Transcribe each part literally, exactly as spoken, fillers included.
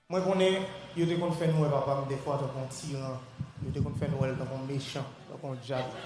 Mwen konnen yo te konn fè nou wè papa m dèfwa tankou yon tiran. Yo te konn fè nou wè l tankou yon mechan, tankou yon dyab.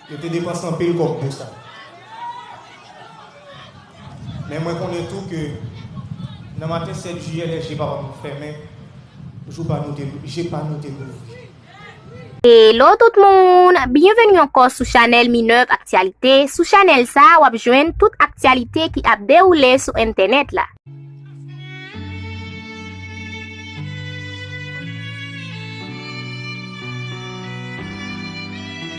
Yo te depanse anpil kòb pou sa. Men mwen konnen tou ke nan maten sèt jiyè, lè je papa m fèmen, jou pa nou te, je pa nou te louvri. Hello tout moun! Byenveni ankò sou chanèl Minerve Actualité. Sou chanèl sa, w ap jwenn tout aktyalite ki ap dewoule sou entènèt la.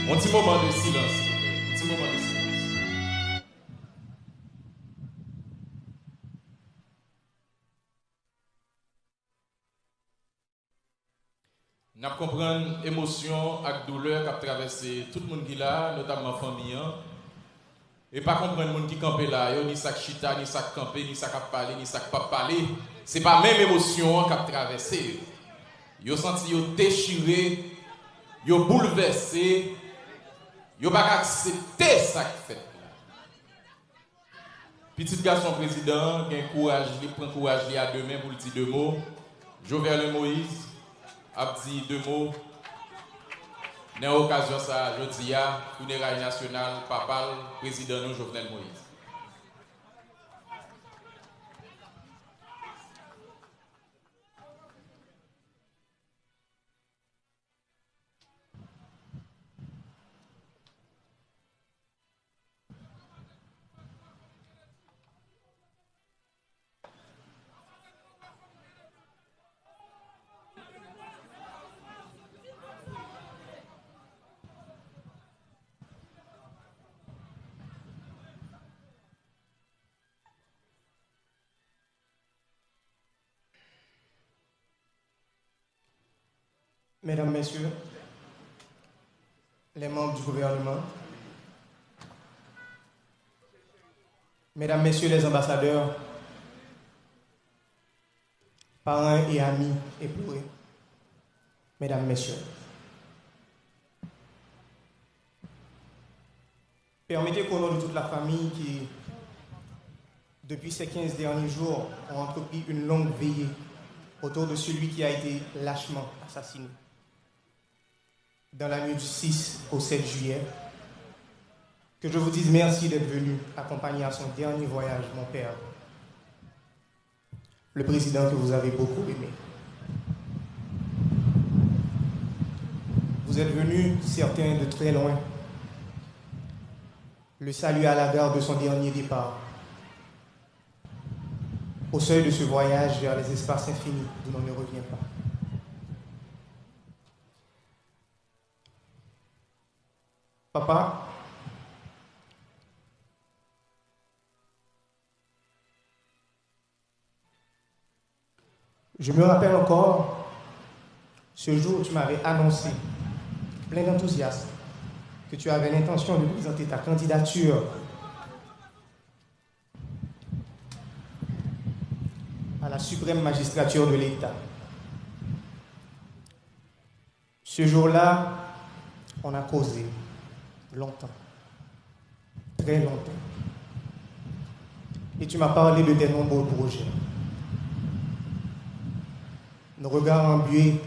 Yon ti moman de silans, silvouplè. Yon ti moman de silans. N ap konprann emosyon ak doulè k ap travèse tout moun ki la, notamman fanmi an. E pa konprann moun ki kanpe la yo, ni sa k chita, ni sa k kanpe, ni sa k ap pale, ni sa k p ap pale. Se pa menm emosyon an k ap travèse yo. Yo santi yo dechire, yo boulvèse, yo pa ka aksepte sa k fèt la. Pitit gason prezidan an gen kouraj li, pran kouraj li a de men pou l di de mo. Jovenel Moïse ap di de mo nan okazyon sa a jodi a, fineray nasyonal papa l, prezidan nou Jovenel Moïse. Mesdames, Messieurs les membres du gouvernement, Mesdames, Messieurs les ambassadeurs, parents et amis éplorés, Mesdames, Messieurs, permettez qu'au nom de toute la famille qui, depuis ces quinze derniers jours, ont entrepris une longue veillée autour de celui qui a été lâchement assassiné dans la nuit du six au sept juillet, que je vous dise merci d'être venu accompagner à son dernier voyage mon père, le président que vous avez beaucoup aimé. Vous êtes venus, certains de très loin, le saluer à la gare de son dernier départ, au seuil de ce voyage vers les espaces infinis d'où l'on ne revient pas. Papa, je me rappelle encore ce jour où tu m'avais annoncé, plein d'enthousiasme, que tu avais l'intention de présenter ta candidature à la suprême magistrature de l'État. Ce jour-là, on a causé longtemps, très longtemps. Et tu m'as parlé de tes nombreux projets. Nos regards embués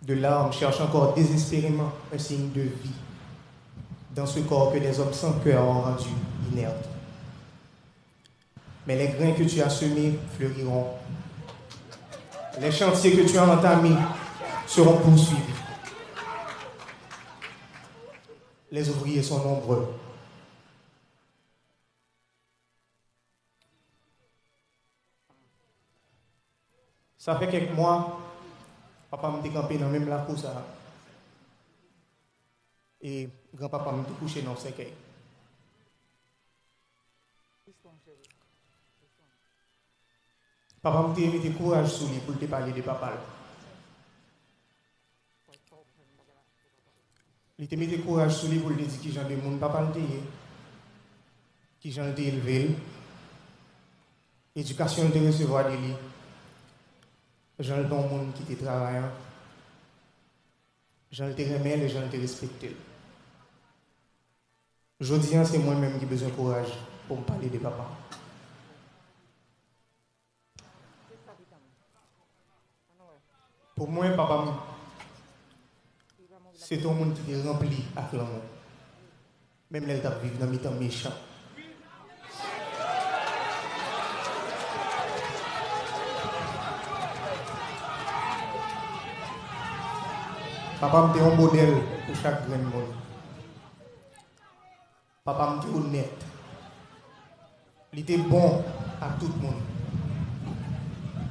de larmes cherchent encore désespérément un signe de vie dans ce corps que des hommes sans cœur ont rendu inerte. Mais les grains que tu as semés fleuriront. Les chantiers que tu as entamés seront poursuivis. Les ouvriers sont nombreux. Sa fè kèk mwa, papa m te kanpe nan menm lakou sa a. E granpapa m te kouche nan yon sèkèy. Papa m te mete kouraj sou li pou l te pale de papa l. Li te mete kouraj sou li pou l te di kijan de moun papa l te ye, kijan l te elve l, edikasyon l te resevwa de li, jan l te yon moun ki te travayan, jan l te renmen l e jan l te respekte l. Jodi a, se mwen menm ki bezwen kouraj pou m pale de papa m. Pou mwen, papa m se te yon moun ki te ranpli ak lanmou, menm lè l t ap viv nan mitan mechan. Papa m te yon modèl pou chak grenn moun. Papa m te onèt. Li te bon ak tout moun.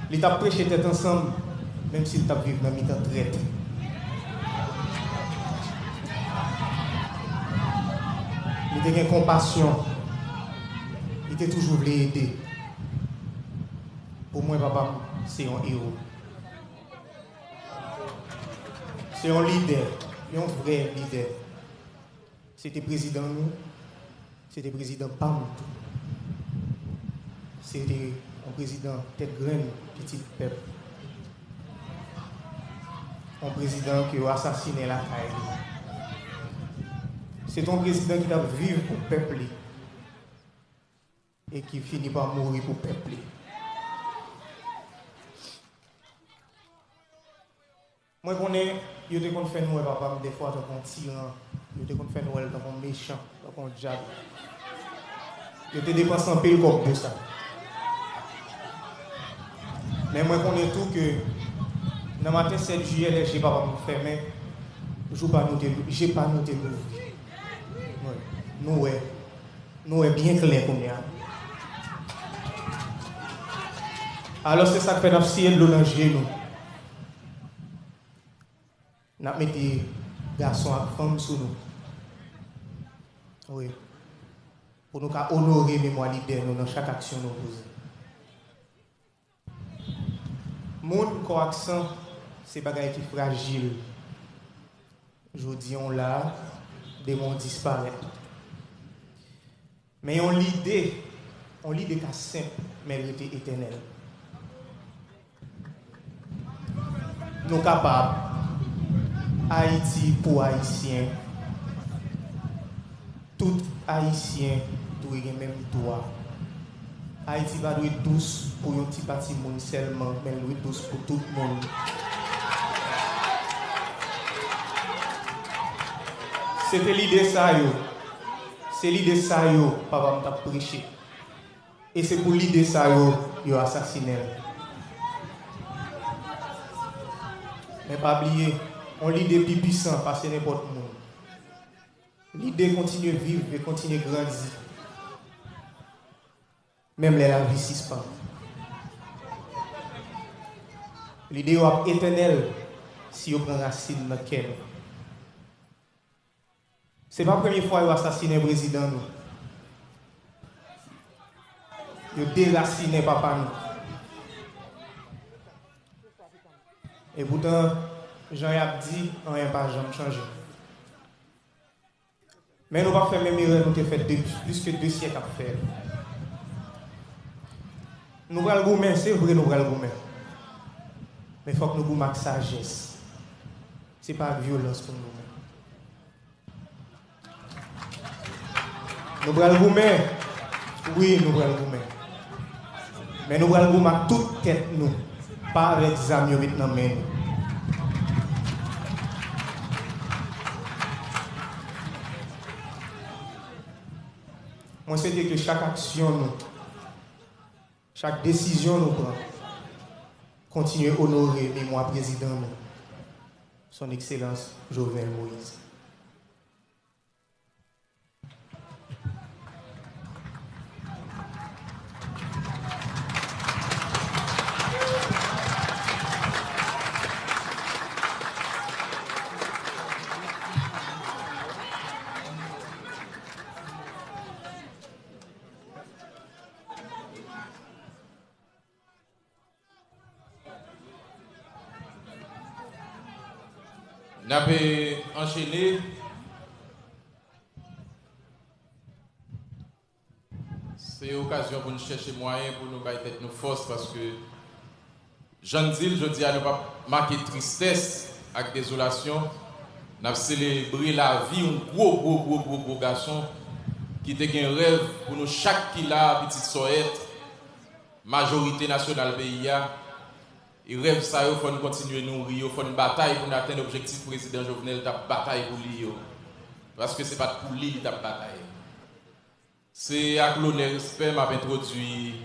Li t ap preche tèt ansanm, menm si l t ap viv nan mitan trèt. Li te gen konpasyon. Li te toujou vle ede. Pou mwen, papa m se yon ewo. Se yon lidè, yon vrè lidè. Se te prezidan nou, se te prezidan pa m tou. Se te yon prezidan tèt grenn, pitit pèp. Yon prezidan ke yo asasinen lakay li. Se te yon prezidan ki t ap viv pou pèp li e ki fini pa mouri pou pèp li. Mwen konnen yo te konn fè n wè papa m dèfwa tankou yon tiran. Yo te konn fè n wè l tankou yon mechan, tankou yon dyab. Yo te depanse anpil kòb pou sa. Men mwen konnen tou ke nan maten sèt jiyè, lè je papa m fèmen, jou pa nou te, je pa nou te louvri. Wi, nou wè. Nou wè byen klè kounye a. Alò, se sa k fè n ap siye dlo nan je nou. N ap mete gason ak fanm sou nou. Wi. Pou nou ka onore memwa lidè nou nan chak aksyon nou poze. Moun, kò ak san, se bagay ki frajil. Jodi a w la, demen w disparèt. Men yon lide, yon lide ka senp, men l rete etènèl. Nou kapab. Ayiti pou Ayisyen. Tout Ayisyen dwe gen menm dwa. Ayiti pa dwe dous pou yon ti pati moun sèlman, men l dwe dous pou tout moun. Se te lide sa yo. Se lide sa yo papa m t ap preche. E se pou lide sa yo, yo asasinen l. Men pa bliye, yon lide pi pwisan pase nenpòt moun. Lide kontinye viv e kontinye grandi, menm lè lavi sispann. Lide yo ap etènèl si yo pran rasin nan kè nou. Se pa premye fwa yo asasinen prezidan nou. Yo derasinen papa nou. Epoutan, jan y ap di, anyen pa janm chanje. Men nou p ap fè menm erè nou te fè de, plis ke de syèk ap fè. Nou pral goumen, se vre nou pral goumen. Men fòk nou goumen ak sajès. Se pa ak vyolans pou n goumen. Nou pral goumen. Wi, nou pral goumen. Men nou pral goumen ak tout tèt nou, pa avèk zam yo met nan men nou. Mwen swete ke chak aksyon nou, chak desizyon nou pran, kontinye onore memwa prezidan nou, Son Ekselans Jovenel Moïse. N ap, e, anchene. Se okazyon pou n chèche mwayen pou nou bay tèt nou fòs, paske, jan n di l, jodi a nou p ap make tristès ak dezolasyon. N ap selebre lavi yon gwo, gwo, gwo, gwo, gwo gason ki te gen rèv pou nou chak ki la, pitit Sòyèt, majorite nasyonal peyi a, E rèv sa yo, fò n kontinye nouri yo, fò n batay pou n atenn objektif Prezidan Jovenel t ap batay pou li yo. Paske se pa t pou li li t ap batay. Se ak lonè, respè, m ap entwodui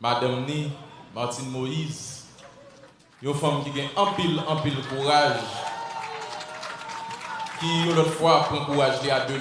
madanm ni, Martine Moïse, yon fanm ki gen anpil, anpil kouraj, ki yon lòt fwa ap pran kouraj li a de men.